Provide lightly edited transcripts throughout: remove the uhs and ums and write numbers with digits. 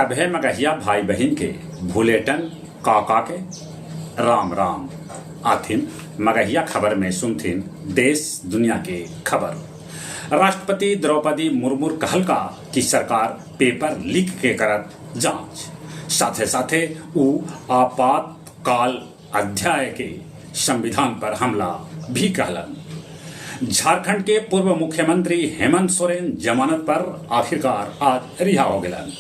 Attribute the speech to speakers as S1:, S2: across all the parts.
S1: सभे मगहिया भाई बहिन के भुलेटन काका के राम राम। आथिन मगहिया खबर में सुनथिन देश दुनिया के खबर। राष्ट्रपति द्रौपदी मुर्मू कहलका कि सरकार पेपर लीक के करत जांच। साथे साथे ऊ आपातकाल अध्याय के संविधान पर हमला भी कहलन। झारखंड के पूर्व मुख्यमंत्री हेमंत सोरेन जमानत पर आखिरकार आज रिहा हो गेलन।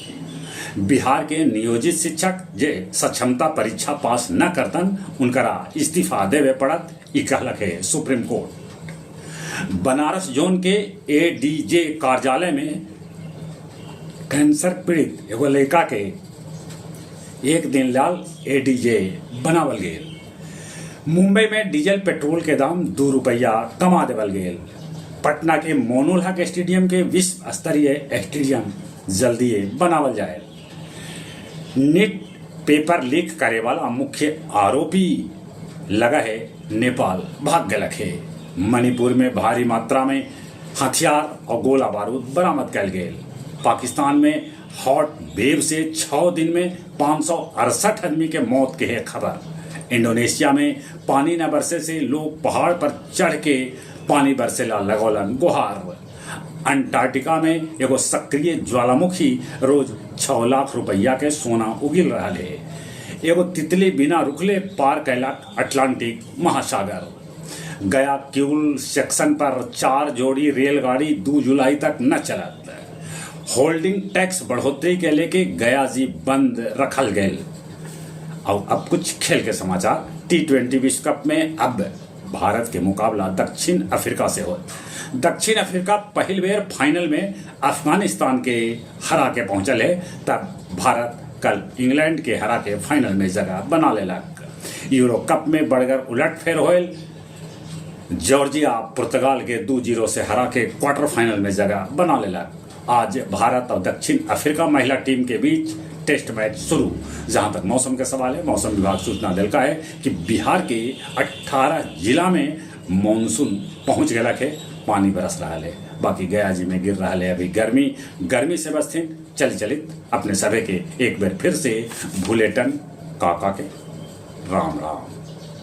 S1: बिहार के नियोजित शिक्षक जे सक्षमता परीक्षा पास न करतन उनकरा इस्तीफा देवे पड़त, ई कहलक हे सुप्रीम कोर्ट। बनारस जोन के एडीजे कार्यालय में कैंसर पीड़ित एगो लड़का के एक दिन लाल एडीजे बनावल गेल। मुंबई में डीजल पेट्रोल के दाम 2 रुपया कमा देवल गेल। पटना के मोनुल हक स्टेडियम के विश्व स्तरीय स्टेडियम जल्दीए बनावल जाए। नीट पेपर लीक करे वाला मुख्य आरोपी लगा है नेपाल भाग गलक है। मणिपुर में भारी मात्रा में हथियार और गोला बारूद बरामद कयल गेल। पाकिस्तान में हॉट वेव से 6 दिन में 568 आदमी के मौत के है खबर। इंडोनेशिया में पानी न बरसे से लोग पहाड़ पर चढ़ के पानी बरसे ला लगौलन गुहार। अंटार्कटिका में एगो सक्रिय ज्वालामुखी रोज 6 लाख रुपया के सोना उगिल रहा है। एगो तितली बिना रुकले पार कैलक अटलांटिक महासागर। गया किउल सेक्शन पर 4 जोड़ी रेलगाड़ी 2 जुलाई तक न चलत। होल्डिंग टैक्स बढ़ोतरी के लेके गया जी बंद रखल गए। और अब कुछ खेल के समाचार। टी20 विश्व कप में अब भारत के मुकाबला दक्षिण अफ्रीका से हो। दक्षिण अफ्रीका पहिल बेर फाइनल में अफगानिस्तान के हरा के पहुंचल है, तब भारत कल इंग्लैंड के हरा के फाइनल में जगह बना लेलक। यूरो कप में बड़गर उलट फेर होल। जॉर्जिया पुर्तगाल के 2-0 से हरा के क्वार्टर फाइनल में जगह बना लेलक। आज भारत और दक्षिण अफ्रीका महिला टीम के बीच टेस्ट मैच शुरू। जहां तक मौसम के सवाल है, मौसम विभाग सूचना दिलका है कि बिहार के 18 जिला में मानसून पहुंच गया है, पानी बरस रहा है। बाकी गया जी में गिर रहा है अभी गर्मी। गर्मी से बचथिन। चल चलित अपने सभे के एक बार फिर से भुलेटन काका के राम राम।